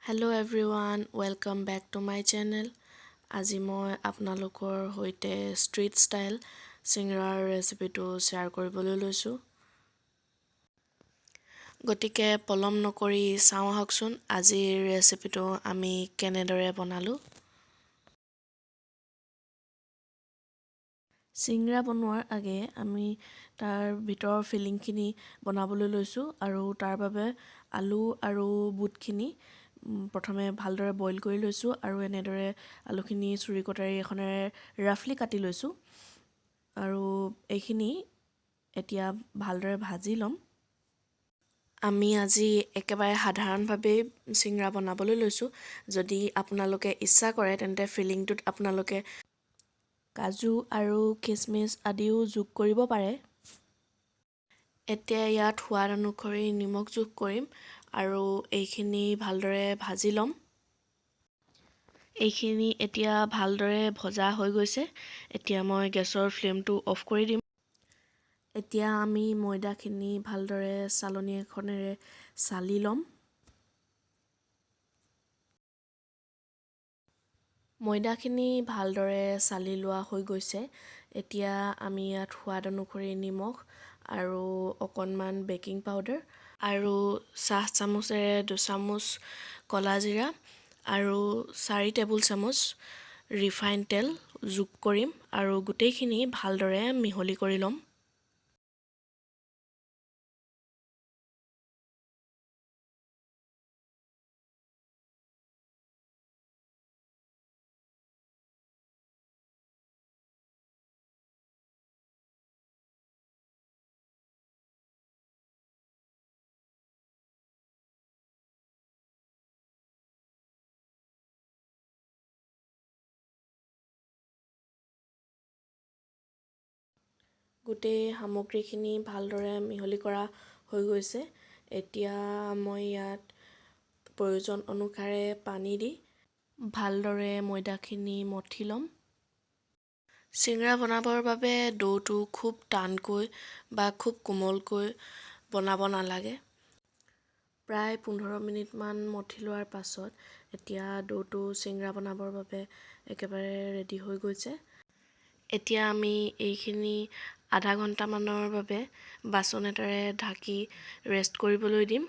Hello everyone, welcome back to my channel. আজি মই আপোনালোকৰ সৈতে ষ্ট্ৰীট ষ্টাইল চিংৰাৰ ৰেচিপিটো শ্বেয়াৰ কৰিবলৈ লৈছোঁ। গতিকে পলম নকৰি চাওঁ আহকচোন আজিৰ ৰেচিপিটো আমি কেনেদৰে বনালোঁ। চিংৰা বনোৱাৰ আগেয়ে আমি তাৰ ভিতৰৰ ফিলিংখিনি বনাবলৈ লৈছোঁ আৰু তাৰ বাবে আলু আৰু বুটখিনি প্ৰথমে ভালদৰে বইল কৰি লৈছোঁ আৰু এনেদৰে আলুখিনি চুৰি কটাৰী এখনেৰে ৰাফলি কাটি লৈছোঁ আৰু এইখিনি এতিয়া ভালদৰে ভাজি ল'ম। আমি আজি একেবাৰে সাধাৰণভাৱেই চিংৰা বনাবলৈ লৈছোঁ। যদি আপোনালোকে ইচ্ছা কৰে তেন্তে ফিলিংটোত আপোনালোকে কাজু আৰু খিচমিচ আদিও যোগ কৰিব পাৰে। এতিয়া ইয়াত সোৱাদ অনুসৰি নিমখ যোগ কৰিম আৰু এইখিনি ভালদৰে ভাজি ল'ম। এইখিনি এতিয়া ভালদৰে ভজা হৈ গৈছে। এতিয়া মই গেছৰ ফ্লেমটো অফ কৰি দিম। এতিয়া আমি ময়দাখিনি ভালদৰে চালনী এখনেৰে চালি ল'ম। ময়দাখিনি ভালদৰে চালি লোৱা হৈ গৈছে। এতিয়া আমি ইয়াত সোৱাদ অনুসৰি নিমখ আৰু অকণমান বেকিং পাউডাৰ আৰু চাহ চামুচেৰে 2 চামুচ ক'লা জিৰা আৰু 4 টেবুল চামুচ ৰিফাইন তেল যোগ কৰিম আৰু গোটেইখিনি ভালদৰে মিহলি কৰি ল'ম। গোটেই সামগ্ৰীখিনি ভালদৰে মিহলি কৰা হৈ গৈছে। এতিয়া মই ইয়াত প্ৰয়োজন অনুসাৰে পানী দি ভালদৰে ময়দাখিনি মঠি ল'ম। চিংৰা বনাবৰ বাবে দৌটো খুব টানকৈ বা খুব কোমলকৈ বনাব নালাগে। প্ৰায় 15 মিনিটমান মঠি লোৱাৰ পাছত এতিয়া দৌটো চিংৰা বনাবৰ বাবে একেবাৰে ৰেডি হৈ গৈছে। এতিয়া আমি এইখিনি আধা ঘণ্টামানৰ বাবে বাচন এটাৰে ঢাকি ৰেষ্ট কৰিবলৈ দিম।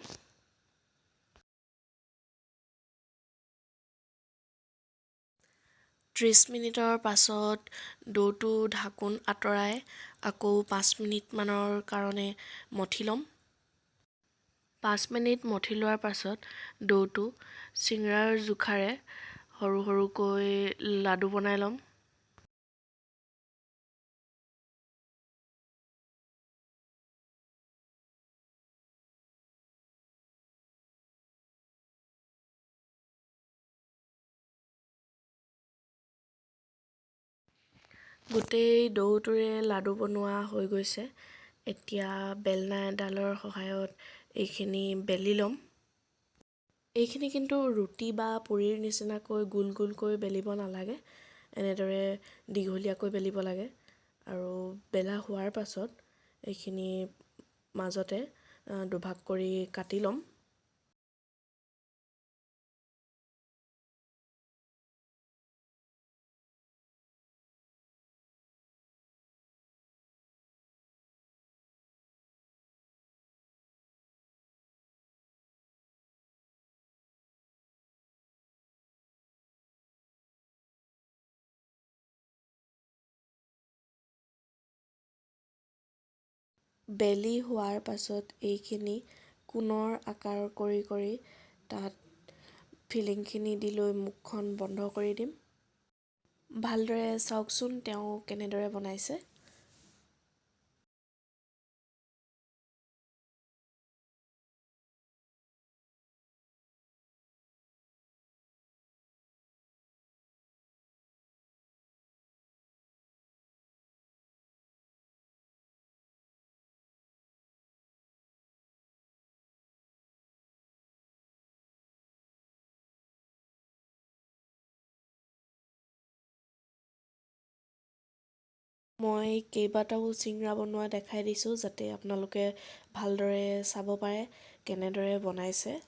30 মিনিটৰ পাছত দৌটো ঢাকোন আঁতৰাই আকৌ 5 মিনিটমানৰ কাৰণে মঠি ল'ম। 5 মিনিট মঠি লোৱাৰ পাছত দৌটো চিংৰাৰ জোখাৰে সৰু সৰুকৈ লাডু বনাই ল'ম। গোটেই দৌটোৰে লাডু বনোৱা হৈ গৈছে। এতিয়া বেলনা এডালৰ সহায়ত এইখিনি বেলি ল'ম। এইখিনি কিন্তু ৰুটি বা পুৰিৰ নিচিনাকৈ গোল গোলকৈ বেলিব নালাগে, এনেদৰে দীঘলীয়াকৈ বেলিব লাগে। আৰু বেলা হোৱাৰ পাছত এইখিনি মাজতে দুভাগ কৰি কাটি ল'ম। বেলি হোৱাৰ পাছত এইখিনি কোণৰ আকাৰ কৰি কৰি তাত ফিলিংখিনি দি লৈ মুখখন বন্ধ কৰি দিম। ভালদৰে চাওকচোন তেওঁ কেনেদৰে বনাইছে। মই কেইবাটাও চিংৰা বনোৱা দেখাই দিছোঁ, যাতে আপোনালোকে ভালদৰে চাব পাৰে কেনেদৰে বনাইছে।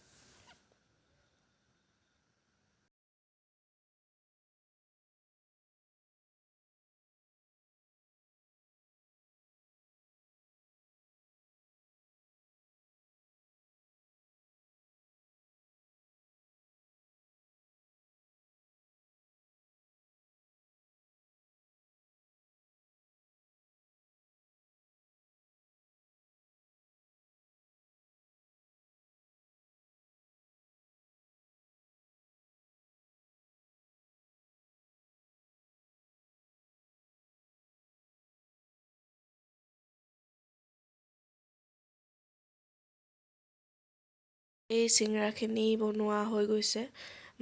এই চিঙৰাখিনি বনোৱা হৈ গৈছে।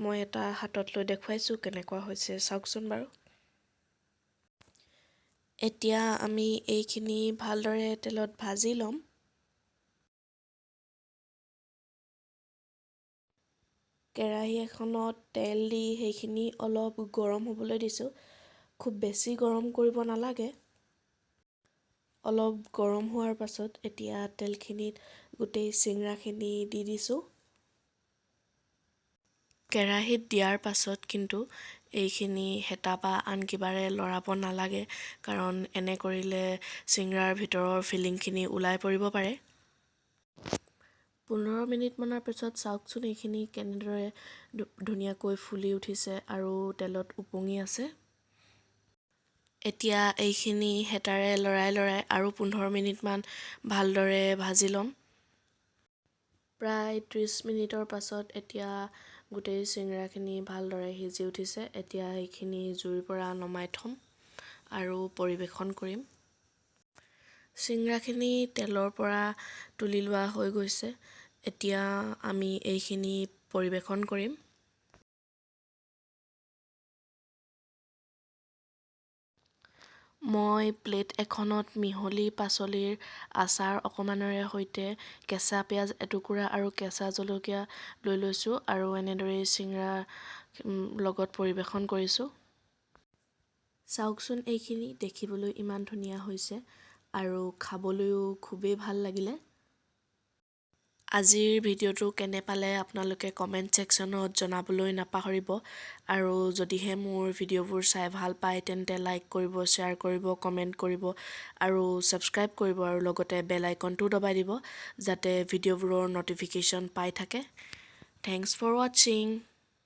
মই এটা হাতত লৈ দেখুৱাইছোঁ কেনেকুৱা হৈছে, চাওকচোন বাৰু। এতিয়া আমি এইখিনি ভালদৰে তেলত ভাজি ল'ম। কেৰাহী এখনত তেল দি সেইখিনি অলপ গৰম হ'বলৈ দিছোঁ। খুব বেছি গৰম কৰিব নালাগে। অলপ গৰম হোৱাৰ পাছত এতিয়া তেলখিনিত গোটেই চিঙৰাখিনি দি দিছোঁ। কেৰাহীত দিয়াৰ পাছত কিন্তু এইখিনি হেতা বা আন কিবাৰে লৰাব নালাগে, কাৰণ এনে কৰিলে চিঙৰাৰ ভিতৰৰ ফিলিংখিনি ওলাই পৰিব পাৰে। 15 মিনিটমানৰ পিছত চাওকচোন এইখিনি কেনেদৰে ধুনীয়াকৈ ফুলি উঠিছে আৰু তেলত ওপঙি আছে। এতিয়া এইখিনি হেতাৰে লৰাই লৰাই আৰু 15 মিনিটমান ভালদৰে ভাজি ল'ম। প্ৰায় 30 মিনিটৰ পাছত এতিয়া গোটেই চিঙৰাখিনি ভালদৰে সিজি উঠিছে। এতিয়া এইখিনি জুইৰ পৰা নমাই থ'ম আৰু পৰিৱেশন কৰিম। চিঙৰাখিনি তেলৰ পৰা তুলি লোৱা হৈ গৈছে। এতিয়া আমি এইখিনি পৰিৱেশন কৰিম। মই প্লেট এখনত মিহলি পাচলিৰ আচাৰ অকণমানৰে সৈতে কেঁচা পিঁয়াজ এটুকুৰা আৰু কেঁচা জলকীয়া লৈ লৈছোঁ আৰু এনেদৰেই চিঙৰা লগত পৰিৱেশন কৰিছোঁ। চাওকচোন এইখিনি দেখিবলৈ ইমান ধুনীয়া হৈছে আৰু খাবলৈও খুবেই ভাল লাগিলে। আজিৰ ভিডিঅ'টো কেনে পালে আপোনালোকে কমেণ্ট ছেকশ্যনত জনাবলৈ নাপাহৰিব। আৰু যদিহে মোৰ ভিডিঅ'বোৰ চাই ভাল পায় তেন্তে লাইক কৰিব, শ্বেয়াৰ কৰিব, কমেণ্ট কৰিব আৰু ছাবস্ক্ৰাইব কৰিব আৰু লগতে বেল আইকনটোও দবাই দিব যাতে ভিডিঅ'বোৰৰ ন'টিফিকেশ্যন পাই থাকে। Thanks for ৱাটছিং।